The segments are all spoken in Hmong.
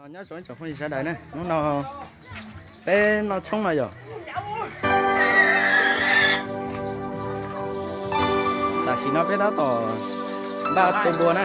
Nyob zoo ib tsoom phooj ywg sawv daws na, hnub no peb noj tshoob no yom. Tam sim no peb tab tom npaj tu npua na.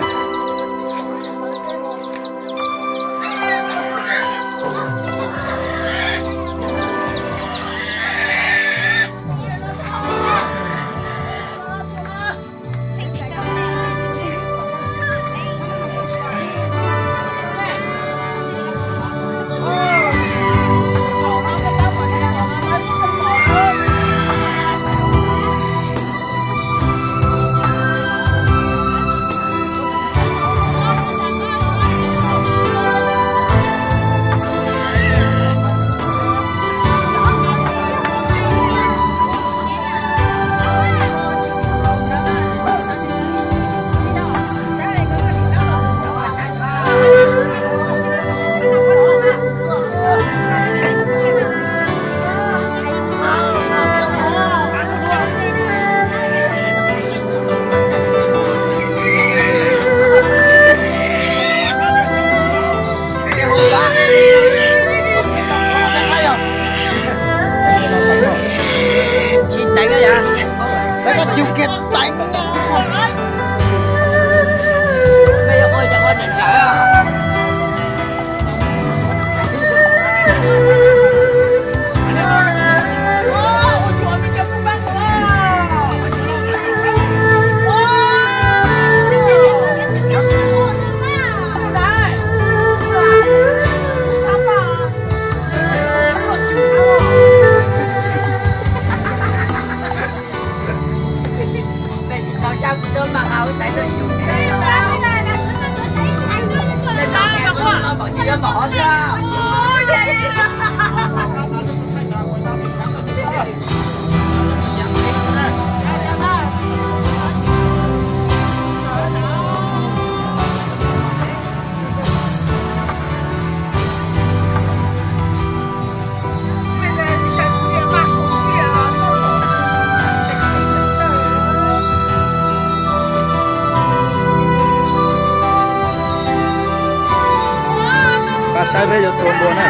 Pab saib peb yuav tua npua na.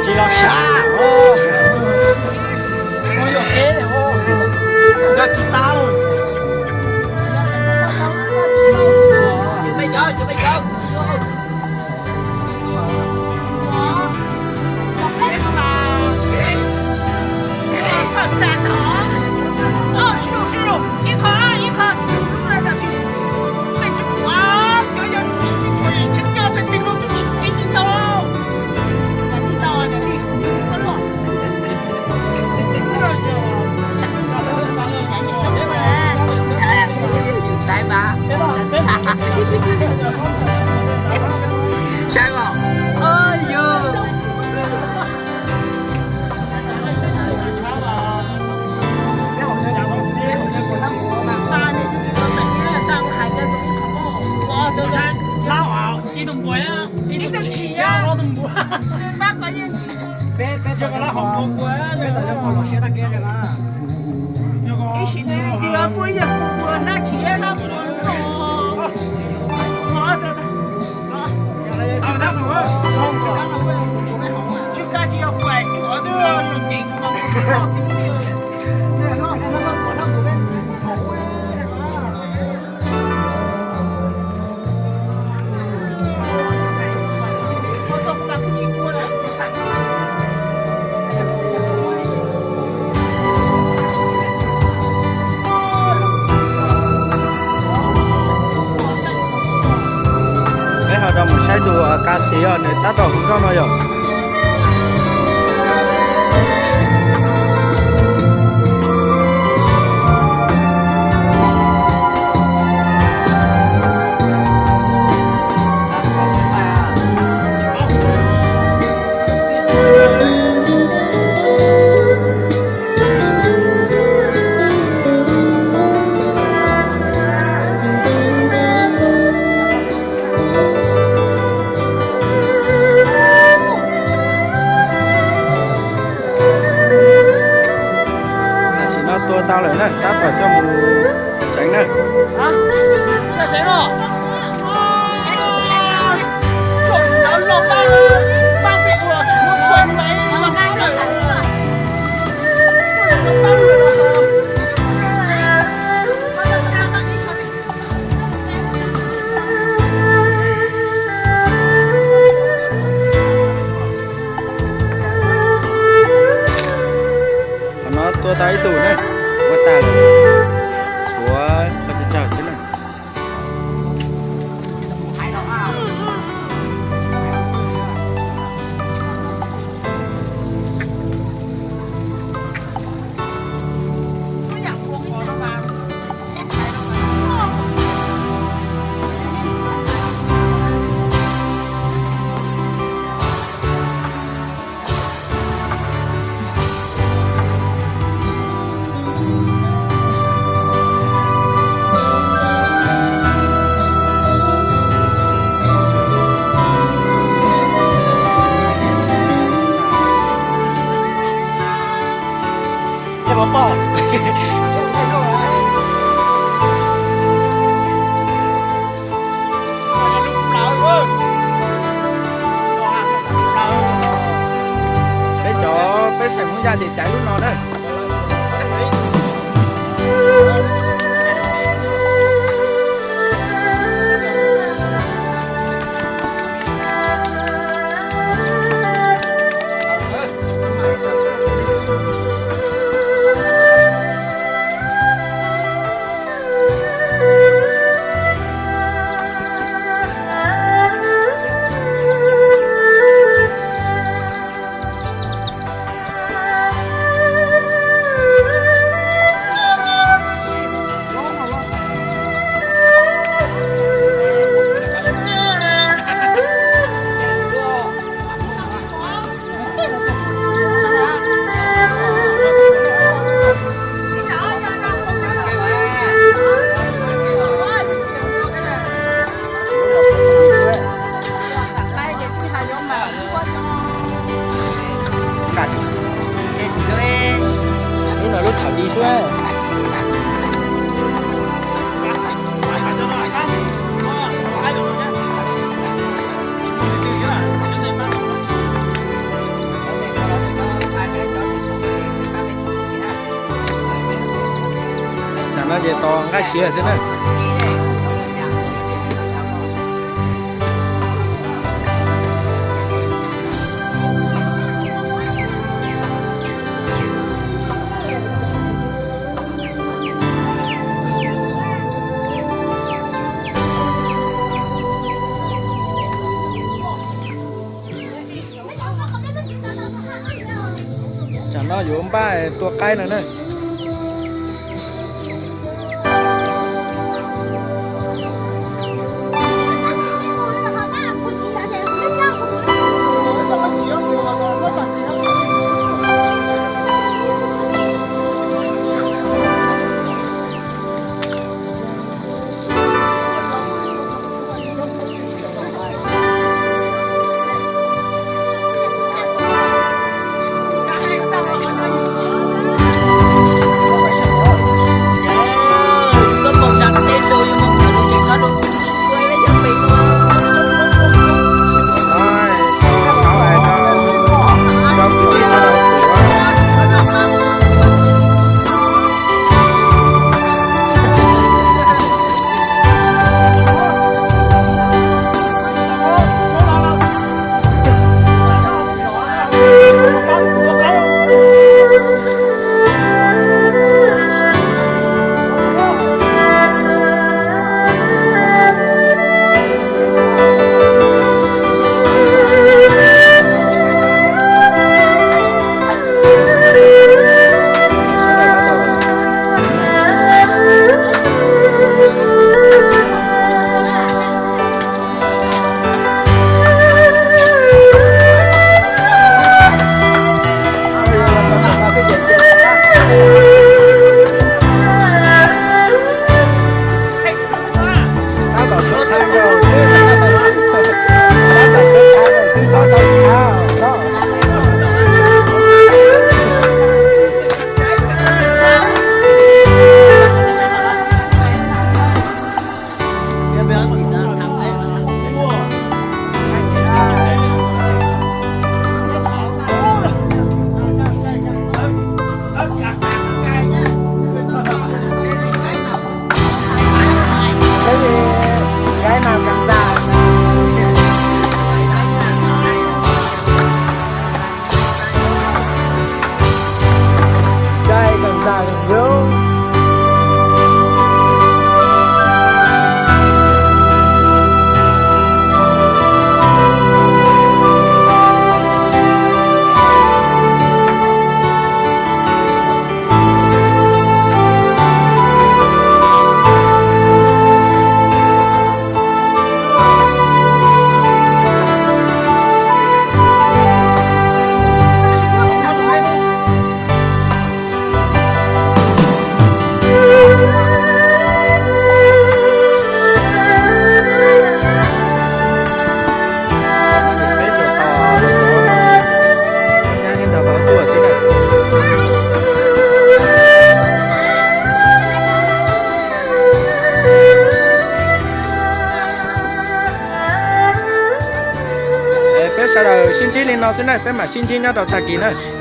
Tsis los sab, ua yog kev, nkag tsis tau. Ib tug npua, ib tug tshis, ob tug npua. Peb, peb tau lab hom npua, peb tau lab hom los siab tag kev na. Ib sim neej cia pub yawg kuv npua hnab tsis hnab npua no. Tsw kab tsis yog kuaim cuav twb yog ceev. Qas xis os, nws tab tom hu nkauj no yom. Tam sim no tua tau lawm na, tab tom coj mus tsev na. Qhov no tua tau ib tug na, ua tag lawm, tshuav qhov tsis tsawg xwb na. Peb cov peb xeem Hmoob Yaj ces caiv lub no na. Lub no lub thaum di xwb. Tsam no ces tos nqaij siav xwb na. Tsam no yuav npaj tua qaib no na. Peb sawv daws sib ntsib li no xwb na, peb mam sib ntsib nyob rau tag kis na.